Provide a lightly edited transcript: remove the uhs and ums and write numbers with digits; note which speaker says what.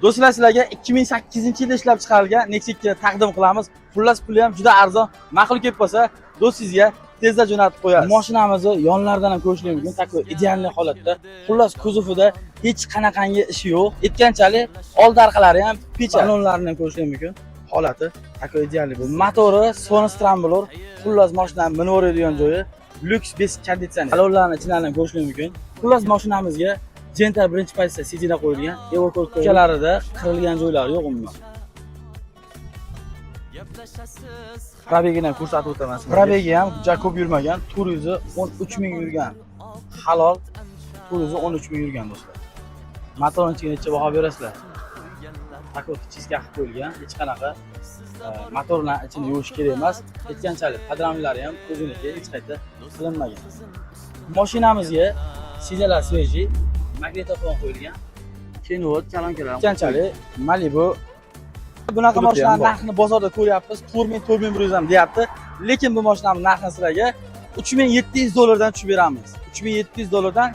Speaker 1: Do'stlar, sizlarga 2008-yilda ishlab chiqarilgan Nexia 2 taqdim qilamiz. Xullas, puli ham juda arzon. Ma'qul kelib qolsa, do'stingizga tezda jo'natib qo'yasiz. Mashinamizni yonlaridan ham ko'rishlik mumkin, такой идеальный holatda. Xullas, kuzovida hech qanaqangi ishi yo'q. Aytganchalik, old orqalari ham печать. Balonlarini ham ko'rishlik mumkin. Holati такой идеальный. Motori Sonus Trambulor. Xullas, mashinani minib o'radigan joyi lyuks, без konditsioner. Balonlarni ichidan ham ko'rishlik mumkin. Xullas, mashinamizga Gentra birinchi pozitsiya сиденье qo'yilgan. Evo ko'chalarida qirilgan joylari yo'q umuman.
Speaker 2: Gaplashasiz.
Speaker 1: Пробег ini ham ko'rsatib o'taman sizlarga. Пробег i ham juda ko'p yurmagan, 413 ming yurgan. Halol 413 ming yurgan, do'stlar. Motorni ichiga necha baho berasizlar? Такой чистка qilib qo'yilgan, hech qanaqa motorlar ichini yuvish kerak emas. Aytganchalik, подрамник lari ham o'ziniki, hech qayerda qilinmagan. Mashinamizga сиденья lar свежий, magnitofon qo'yilgan.
Speaker 3: Kenwood kolonkalar.
Speaker 1: Aytganchalik, Malibu. Bunaqa
Speaker 3: Puli ham
Speaker 1: mashinani
Speaker 3: bor.
Speaker 1: Narxini bozorda ko'ryapmiz, 4000, 4100 ham deyapti. Lekin bu mashinani narxini sizlarga 3700 dollardan tushib beramiz. 3700 dollardan.